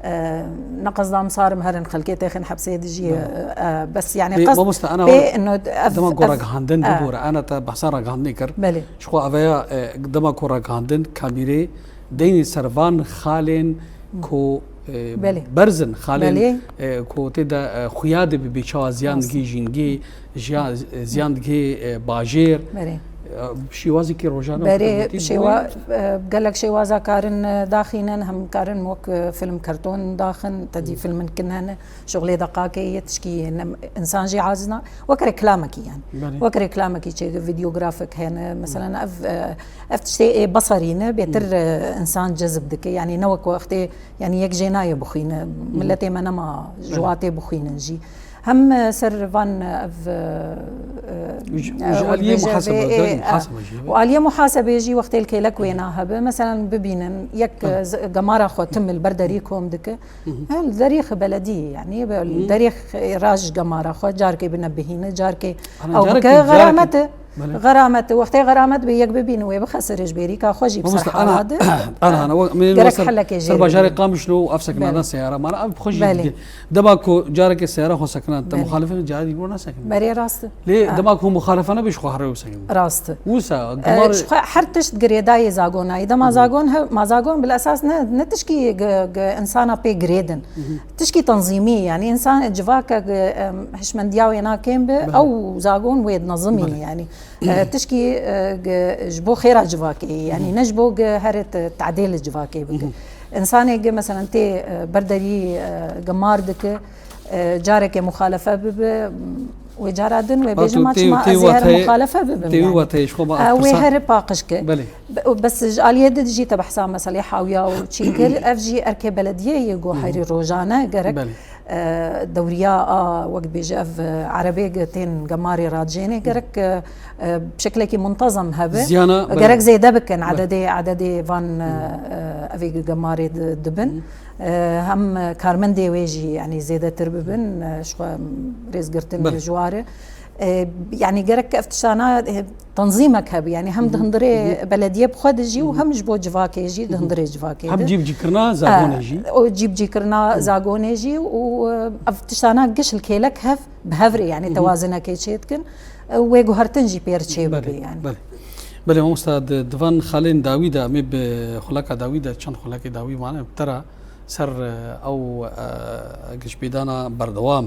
e, ne qesda min sarim herin xelkê têxin hepsê dijî, e, e, bes yani Ê, qesd mamoste, ana pê hol ino ev, dema ku ev, ragihandin e. bibore, ana te behsa ragihandinê kir. Belê. Ji xwe eveya, e, dema ku ragihandin kamîrê deynî ser van xalên ku, e, Belê. berz in, xalên, Belê. e, ku tê de, e, xuya dibe bê çawa ziyan Rast. digihê jîngê, jiya-, ziyan digihê, e, bajêr. Belê. E, şêwazekî rojane Berê, xizmetî şêwa-, bûye. e, gelek şêwaza karin, e, daxînin, hem karin wek, e, film karton daxin, tedî Hı. filmin kin hene. Şuxlê deqakê yê tişkî ne, însan jî aciz na. Wek reklamekî yani. Belê. Wek reklamekî çê videografik hene. Mesela ev, e, ev tiştê ê beserî ne, bêtir, e, însan cezib dike. Yani ne wek wextê, yani yek jê nayê bixwîne. Miletê me nema ji Belê. watê bixwînin jî. Hem, e, ser van, e, ev, e, Ji, e, ji wek aliyê bêje muhasebe, vê, e, derê e, muhasebe jî. û aliyê muhasebê jî wextê li kêlek wêna hebe. Mesela bibînin, yek, e, z-, gemara xwe tim li ber derî kom dike. Hı. He, li derêxê belediyê, yani, be-, Hı. derêxê raj gemara xwe, carkê bine bihîne, carkê Ana, ew carkê, bike, carkê. xeramet e. Belê. Xeramet e. Wextê xeramet be, yek bibîne, wê bixesire ji bêrîka xwe jî bi ser Mamoste, ana, hala de. ana, ana, wek, min Gerek wesel, helekê ser jê bajarê bibîne. Qamişlo ev sekinana Belê. seyara. Mana, ev xwe jî Belê. dike. Dema ku carekê seyara xwe sekinan, te Belê. muxalifin carî bû nesekin. Berê rast e. Lê Ha. dema ku muxalifane be ji xwe here wî sekin. Rast e. Wisa, E, gemar ji xwe her tişt girêdayê zagonayî. Dema Hı hı. zagon he-, ma zagon bil esas ne, ne tişkî gi, gi insana pê girêdin. Hı hı. Tişkî tenzîmî, yani însan civaka gi, em, hişmendiya wê nakêm bi, Belê. ew zagon wê dinezimî, Belê. yani. E, tişkî, e, gi, ji bo xêra civakê, yani Hı hı. ne ji bo gi here te-, tadê li civakê bike. Hı hı. Însanê gi, meselen, tê, e, berderî, e, gi mar dike, e, carekê muxalefe bibe, Wê cara din wê bêjin ma çima ez ê her muxalefe bibim. Tê wî wateyê ji xwe ma. Wê her paqij ke. Belê. Bes ji aliyê din jî te behsa meselê hawiya û çî kir, ev jî erkê belediyê yê ku herî rojane gerek, e, dewriya a, wek dibêje ev, e, erebê ge-, tên gemarê radijênê gerek, e, e, bi şekilekî muntezem hebe. Ziyana, belê. Gerek zêde bikin, belê, ededê, ededê van, e, e, evê ge-, gemarê di-, dibin. E, hem karmendê wê jî, yanî zêdetir bibin, e, ji xwe rêzgirtin ji ware. E, yanî gerek ev tiştana, e, tanzîmek hebe. Yanî hem di hundirê belediyê bi xwe de jî û hem ji bo civakê jî di hundirê civakê de. Hem cîbicîkirina zagonê jî. E, o cîbicîkirina zagonê jî û, e, ev tiştana giş li kêlek hev, bi hev re, yanî tewazinekê çê dikin. E, wê guhertin jî pê re çê bibe, yanî. Belê. Belê, mamosta, di, di van xalên dawî de, em ê bi xuleka dawî de, çend xulekê dawî mane, bi te re ser, e, ew, e, giştpêdana berdewam.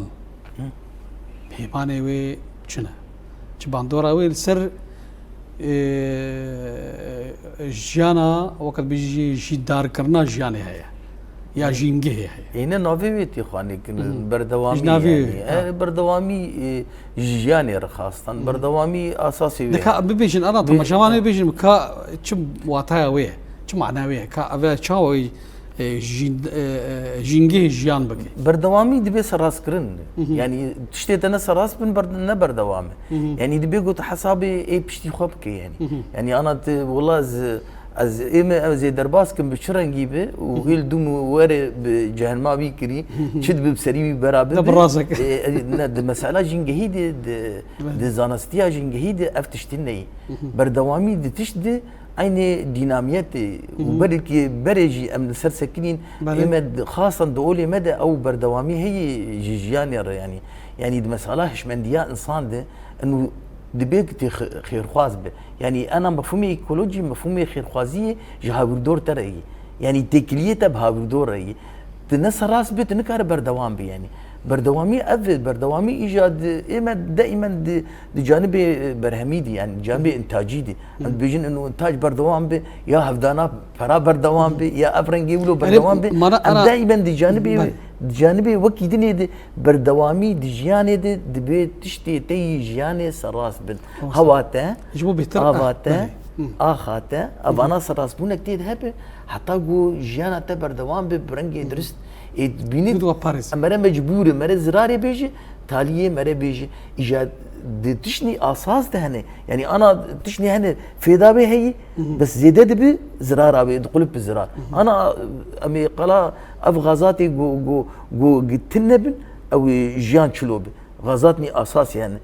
Peymanê wê çi ne? Çi bandora wê li ser, e, jiyana, weke dibêjî jî, jîndarkirina jiyanê heye? Ya jîngehê heye? Êne navê wê tê xwanê kirin, berdewamî. Ji navê wê, yanî. E, berdewamî, e, ji jiyanê re xastan. Berdewamî asasê wê. Dika bibêjin, ana temaşevanê bibêjin, ka çi wataya wê ye, çi mana wê ye, ka ev çawa wê, e, jîn-, e, e, jîngehê jiyan bike? Berdewamî dibe serrastkirin. Yanî tiştê te ne serrast bin, ber-, ne berdewam e. Yanî dibe ku tu hesabê ê piştî xwe bike, yanî. Yanî ana tu, wela ez, ez ê me, ez ê derbas kim bi çi rengî be û hêl dûm û were bi cehenma wî kirî, çi dibe bi serî wî bera bibe. Te bi razek. E, e, ne, di mesela jîngehî de, di, di zanastiya jîngehî de ev tiştî neyî. Berdewamî di tişt de eynê dînamiyetê û belkî berê jî em li ser sekinîn, belê, ê me di, xasan di olê me de ew berdewamî heye ji jiyanê re, yanî. Yanî di mesela hişmendiya însan de, eno dibe ku tê xê-, xêrxwaz be. Yanî ena mefhûmê ekolojî, mefhûmê xêrxwaziyê ji hawirdor te re yî. Yanî têkiliyê te bi hawirdor re yî. Tu ne serrast bî, tu nikare berdewam bî, yanî. Berdewamî ev e, berdewamî îja di, ê me deîmen di, di canibê, e, berhemî dî, yanî canibê intacî dî. Em dibêjin eno intac berdewam be, ya hevdana pera berdewam be, ya ev rengê wilo berdewam be. Em deîmen di canibê, di canibê wekî dinê de berdewamî di jiyanê de dibe tiştê te yî jiyanê serrast bin. Hewa te, ava te, axa te, evana serrastbûnek tê de hebe, heta ku jiyana te berdewam be, bi rengê dirist ê dibînî. Em mere mecbûr e, mere zirarê bêje, taliyê mere bêje. Îja di tiştî asas de hene. Yanî ana tiştî hene, fêda wê heyî, bes zêde dibe, zirara wê diqulip bi zirar. Ana em ê qala ev xazatê ku, ku, ku gitin nebin, ew ê jiyan çilo be. Xazatnî asasî hene.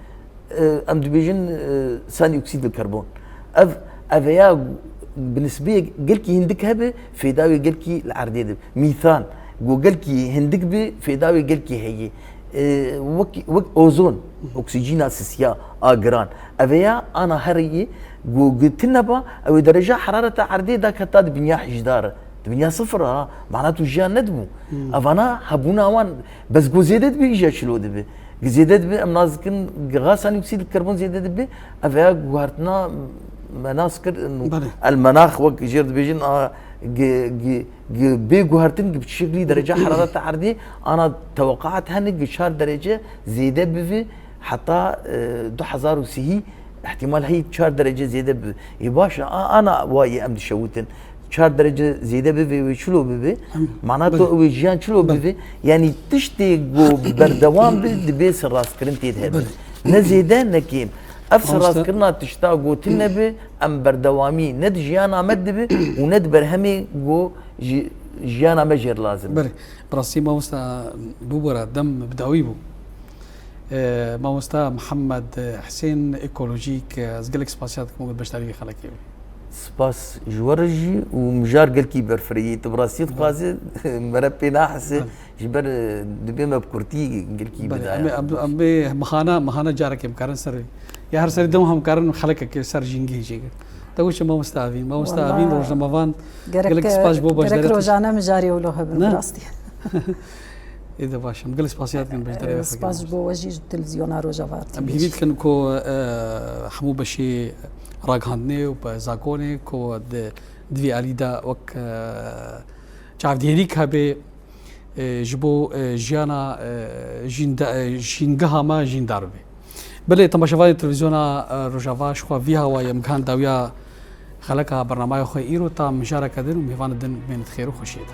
E, em dibêjin, e, sanî oksîd li karbon. Ev, ev ya bi nisbeyek gelkî hindik hebe, fêda wê gelkî li erdê de. Mîthan, ku gelkî hindik bi, fêda wê gelkî heye. E, wek, wek ozon, oksîjîna sisiya a giran. Ev ya ana herî, ku gitin neba, ew ê dereca herareta erdê daketa di binya hîjdar. Di binya sifir ha, mana tu jiyan nedibû. Evana hebûna wan, bes ku zêde dibe, îja çilo dibe. Zêde dibe, em nas dikin, gixa sanî oksîd karbon zêde dibe, ev ya guhertina me nas kir, eno, belê, el menax wek jêr dibêjin, a, gi, gi, gi bê guhertin, gi bi çi şeklî dereca herareta erdê, ana teweqaat hene, gi çar derece zêde bive, heta, e, du hezar û sî, îhtimal heye çar derece zêde bibe. Ê baş e, a-, ana wayî em dişewitin. Çar derece zêde bibe, wê çilo bibe? Mana to wê jiyan çilo bibe? Yanî tiştê ku berdewam be, dibe serrastkirin tê de hebe. Belê. Ne zêde, ne kêm. Ev serrastkirina tişta gotin nebe, em berdewamî ne di jiyana me dibe û ne di berhemê ku ji-, jiyana me jêr lazim be. Belê. Bi rastî mamosta bûbû re dem bi dawî bû. E, mamosta Mihemed Hisên, ekolojîk, e, ez gelek spasiya dikim ku beşdarî vê xelekê bû. Spas ji we re jî û mijar gelkî berfirehî. Tu bi rastî dixwazî me re pê nahese, ji ber, e, dibê me bi kurtî gelkî bidaya. Belê, em ê, em, em ê mehana, mehana carekê em karin ser, ya her serî dem em karin xelekekê ser jîngehê çêkin. Te wişe mamosta Avîn. Mamosta Avîn, rojnamevan, gelek spas ji bo beşdarî. Gerek rojane mijarê wilo hebin, bi rastî. Ê de baş, em gelek spasiya dikin, beşdarî. Spas ji bo we jî, ji televîzyona Rojava. Em hîvî dikin ku, e, hemû beşê ragihandinê û bi zagonê ku di, di vî alî de wek, e, çavdêrîk hebe, e, ji bo, e, jiyana, e, jînde-, e, jîngeha me jîndar bibe. Belê, temaşevanê televîzyona, e, Rojava, ji xwe vî hawayê em gihan dawiya xeleka bernamaya xwe îro, ta mijareke din û mêvanê din bimînin di xêr û xweşiyê de.